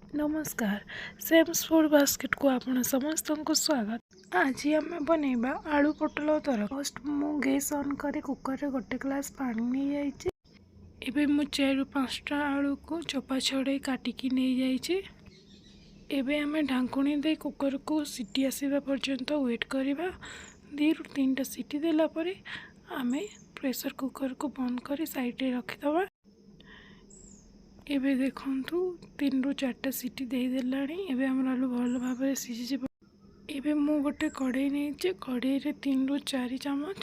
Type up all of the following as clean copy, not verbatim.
ନମସ୍କାର, ସେମ୍ସ ଫୁଡ଼୍ ବାସ୍କେଟକୁ ଆପଣ ସମସ୍ତଙ୍କୁ ସ୍ୱାଗତ। ଆଜି ଆମେ ବନେଇବା ଆଳୁ ପୋଟଳ ତରକାରୀ। ଫାର୍ଷ୍ଟ ମୁଁ ଗ୍ୟାସ୍ ଅନ୍ କରି କୁକରରେ ଗୋଟେ ଗ୍ଲାସ୍ ପାଣି ନେଇଯାଇଛି। ଏବେ ମୁଁ ଚାରିରୁ ପାଞ୍ଚଟା ଆଳୁକୁ ଚୋପା ଛଡ଼େଇ କାଟିକି ନେଇଯାଇଛି। ଏବେ ଆମେ ଢାଙ୍କୁଣୀ ଦେଇ କୁକରକୁ ସିଟି ଆସିବା ପର୍ଯ୍ୟନ୍ତ ୱେଟ୍ କରିବା। 2ରୁ 3ଟା ସିଟି ଦେଲା ପରେ ଆମେ ପ୍ରେସର କୁକରକୁ ବନ୍ଦ କରି ସାଇଡ଼ରେ ରଖିଦେବା। ଏବେ ଦେଖନ୍ତୁ, 3ରୁ 4ଟା ସିଟି ଦେଇଦେଲାଣି। ଏବେ ଆମର ଆଳୁ ଭଲ ଭାବରେ ସିଝିଯିବ। ଏବେ ମୁଁ ଗୋଟେ କଢ଼େଇ ନେଇଛି। କଢ଼େଇରେ 3ରୁ 4 ଚାମଚ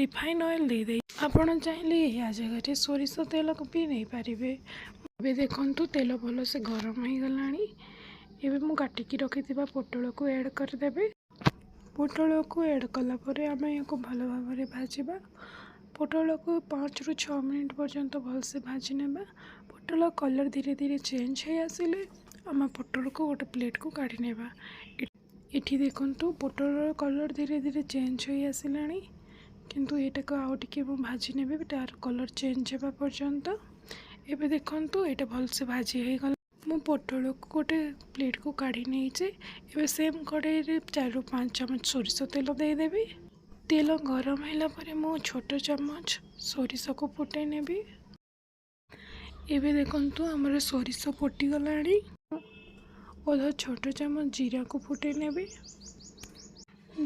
ରିଫାଇନ୍ ଅଏଲ୍ ଦେଇଦେଇ, ଆପଣ ଚାହିଁଲେ ୟା ଜାଗାରେ ସୋରିଷ ତେଲକୁ ବି ନେଇପାରିବେ। ଏବେ ଦେଖନ୍ତୁ, ତେଲ ଭଲସେ ଗରମ ହେଇଗଲାଣି। ଏବେ ମୁଁ କାଟିକି ରଖିଥିବା ପୋଟଳକୁ ଆଡ଼୍ କରିଦେବି। ପୋଟଳକୁ ଆଡ଼୍ କଲା ପରେ ଆମେ ଏହାକୁ ଭଲ ଭାବରେ ଭାଜିବା। ପୋଟଳକୁ 5ରୁ 6 ମିନିଟ୍ ପର୍ଯ୍ୟନ୍ତ ଭଲସେ ଭାଜି ନେବା। ପୋଟଳ କଲର୍ ଧୀରେ ଧୀରେ ଚେଞ୍ଜ ହେଇ ଆସିଲେ ଆମେ ପୋଟଳକୁ ଗୋଟେ ପ୍ଲେଟ୍କୁ କାଢ଼ି ନେବା। ଏଠି ଦେଖନ୍ତୁ, ପୋଟଳର କଲର୍ ଧୀରେ ଧୀରେ ଚେଞ୍ଜ ହୋଇ ଆସିଲାଣି, କିନ୍ତୁ ଏଇଟାକୁ ଆଉ ଟିକେ ମୁଁ ଭାଜି ନେବି ତାର କଲର୍ ଚେଞ୍ଜ ହେବା ପର୍ଯ୍ୟନ୍ତ। ଏବେ ଦେଖନ୍ତୁ, ଏଇଟା ଭଲସେ ଭାଜି ହେଇଗଲା। ମୁଁ ପୋଟଳକୁ ଗୋଟେ ପ୍ଲେଟ୍କୁ କାଢ଼ି ନେଇଛି। ଏବେ ସେମ୍ କଢ଼େଇରେ 4ରୁ 5 ଚାମଚ ସୋରିଷ ତେଲ ଦେଇଦେବି। ତେଲ ଗରମ ହେଲା ପରେ ମୁଁ ଛୋଟ ଚାମଚ ସୋରିଷକୁ ଫୁଟାଇ ନେବି। ଏବେ ଦେଖନ୍ତୁ, ଆମର ସୋରିଷ ଫୁଟିଗଲାଣି। ଅଧ ଛୋଟ ଚାମଚ ଜିରାକୁ ଫୁଟାଇ ନେବି।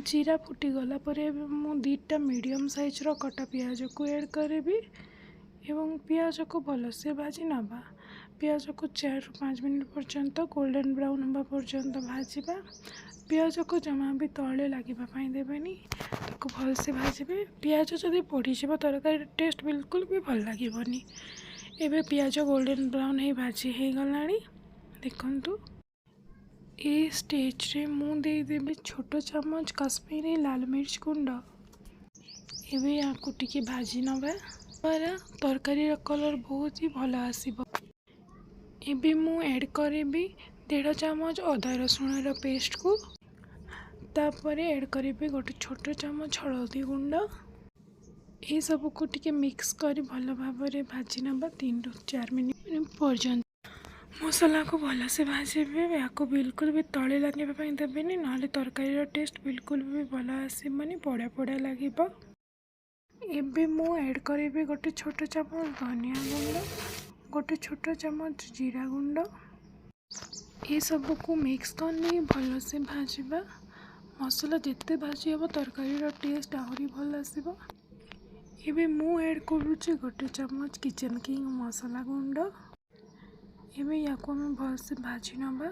ଜିରା ଫୁଟିଗଲା ପରେ ଏବେ ମୁଁ 2ଟା ମିଡ଼ିୟମ୍ ସାଇଜ୍ର କଟା ପିଆଜକୁ ଆଡ଼୍ କରିବି ଏବଂ ପିଆଜକୁ ଭଲସେ ଭାଜି ନେବା। ପିଆଜକୁ 4ରୁ 5 ମିନିଟ୍ ପର୍ଯ୍ୟନ୍ତ ଗୋଲ୍ଡେନ୍ ବ୍ରାଉନ୍ ହେବା ପର୍ଯ୍ୟନ୍ତ ଭାଜିବା। ପିଆଜକୁ ଜମା ବି ତଳେ ଲାଗିବା ପାଇଁ ଦେବେନି, ତାକୁ ଭଲସେ ଭାଜିବେ। ପିଆଜ ଯଦି ପୋଡ଼ିଯିବ, ତରକାରୀର ଟେଷ୍ଟ ବିଲକୁଲ ବି ଭଲ ଲାଗିବନି। ଏବେ ପିଆଜ ଗୋଲ୍ଡେନ୍ ବ୍ରାଉନ୍ ହେଇ ଭାଜି ହେଇଗଲାଣି। ଦେଖନ୍ତୁ, ଏ ଷ୍ଟେଜ୍ରେ ମୁଁ ଦେଇଦେବି ଛୋଟ ଚାମଚ କାଶ୍ମୀରୀ ଲାଲ ମିର୍ଚ ଗୁଣ୍ଡ। ଏବେ ୟାକୁ ଟିକେ ଭାଜି ନେବା ଦ୍ୱାରା ତରକାରୀର କଲର୍ ବହୁତ ହି ଭଲ ଆସିବ। ଏବେ ମୁଁ ଆଡ଼୍ କରିବି ଦେଢ଼ ଚାମଚ ଅଦା ରସୁଣର ପେଷ୍ଟକୁ। ତାପରେ ଆଡ଼୍ କରିବି ଗୋଟେ ଛୋଟ ଚାମଚ ହଳଦୀ ଗୁଣ୍ଡ। ଏସବୁକୁ ଟିକେ ମିକ୍ସ କରି ଭଲ ଭାବରେ ଭାଜି ନେବା 3ରୁ 4 ମିନିଟ୍ ପର୍ଯ୍ୟନ୍ତ। ମସଲାକୁ ଭଲସେ ଭାଜିବେ। ଏହାକୁ ବିଲକୁଲ ବି ତଳେ ଲାଗିବା ପାଇଁ ଦେବେନି, ନହେଲେ ତରକାରୀର ଟେଷ୍ଟ ବିଲକୁଲ ବି ଭଲ ଆସିବନି, ପୋଡ଼ା ପୋଡ଼ା ଲାଗିବ। ଏବେ ମୁଁ ଆଡ଼୍ କରିବି ଗୋଟେ ଛୋଟ ଚାମଚ ଧନିଆ ଗୁଣ୍ଡ, ଗୋଟେ ଛୋଟ ଚାମଚ ଜିରା ଗୁଣ୍ଡ। ଏସବୁକୁ ମିକ୍ସ କରି ଭଲସେ ଭାଜିବା। ମସଲା ଯେତେ ଭାଜି ହେବ, ତରକାରୀର ଟେଷ୍ଟ ଆହୁରି ଭଲ ଆସିବ। ଏବେ ମୁଁ ଆଡ଼୍ କରୁଛି ଗୋଟେ ଚାମଚ କିଚେନ୍ କିଙ୍ଗ ମସଲା ଗୁଣ୍ଡ। ଏବେ ୟାକୁ ଆମେ ଭଲସେ ଭାଜି ନେବା।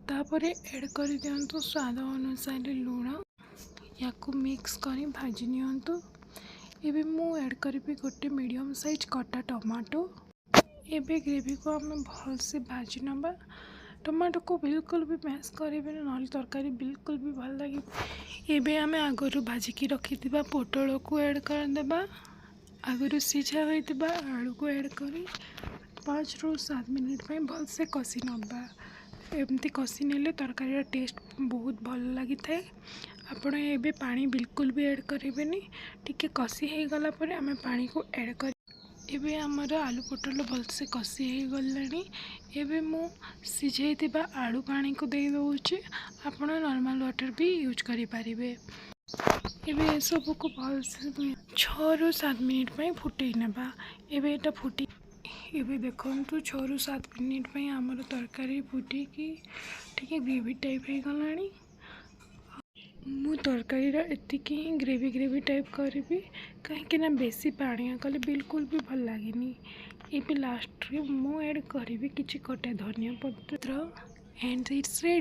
ତାପରେ ଆଡ଼୍ କରିଦିଅନ୍ତୁ ସ୍ୱାଦ ଅନୁସାରେ ଲୁଣ। ୟାକୁ ମିକ୍ସ କରି ଭାଜି ନିଅନ୍ତୁ। ଏବେ ମୁଁ ଆଡ଼୍ କରିବି ଗୋଟେ ମିଡ଼ିୟମ୍ ସାଇଜ୍ କଟା ଟମାଟୋ। ଏବେ ଗ୍ରେଭିକୁ ଆମେ ଭଲସେ ଭାଜି ନେବା। ଟମାଟୋକୁ ବିଲକୁଲ ବି ମ୍ୟାସ୍ କରିବେନି, ନହେଲେ ତରକାରୀ ବିଲକୁଲ ବି ଭଲ ଲାଗିବ। ଏବେ ଆମେ ଆଗରୁ ଭାଜିକି ରଖିଥିବା ପୋଟଳକୁ ଆଡ଼୍ କରିଦେବା। ଆଗରୁ ସିଝା ହୋଇଥିବା ଆଳୁକୁ ଆଡ଼୍ କରି 5ରୁ 7 ମିନିଟ୍ ପାଇଁ ଭଲସେ କଷି ନେବା। ଏମିତି କଷି ନେଲେ ତରକାରୀର ଟେଷ୍ଟ ବହୁତ ଭଲ ଲାଗିଥାଏ। ଆପଣ ଏବେ ପାଣି ବିଲକୁଲ ବି ଆଡ଼୍ କରିବେନି। ଟିକେ କଷି ହେଇଗଲା ପରେ ଆମେ ପାଣିକୁ ଆଡ଼୍ କରି, ଏବେ ଆମର ଆଳୁ ପୋଟଳ ଭଲସେ କଷି ହେଇଗଲାଣି। ଏବେ ମୁଁ ସିଝେଇଥିବା ଆଳୁ ପାଣିକୁ ଦେଇ ଦେଉଛି। ଆପଣ ନର୍ମାଲ୍ ୱାଟର୍ ବି ୟୁଜ୍ କରିପାରିବେ। ଏବେ ଏସବୁକୁ ଭଲସେ 6ରୁ 7 ମିନିଟ୍ ପାଇଁ ଫୁଟେଇ ନେବା। ଏବେ ଏଇଟା ଫୁଟି, ଏବେ ଦେଖନ୍ତୁ, 6ରୁ 7 ମିନିଟ୍ ପାଇଁ ଆମର ତରକାରୀ ଫୁଟିକି ଟିକେ ଗ୍ରେଭି ଟାଇପ୍ ହେଇଗଲାଣି। ମୁଁ ତରକାରୀର ଏତିକି ହିଁ ଗ୍ରେଭି ଗ୍ରେଭି ଟାଇପ୍ କରିବି, କାହିଁକି ନା ବେଶୀ ପାଣିଆ କଲେ ବିଲକୁଲ ବି ଭଲ ଲାଗେନି। ଏବେ ଲାଷ୍ଟରେ ମୁଁ ଆଡ଼୍ କରିବି କିଛି କଟା ଧନିଆ ପତ୍ର and it's ready.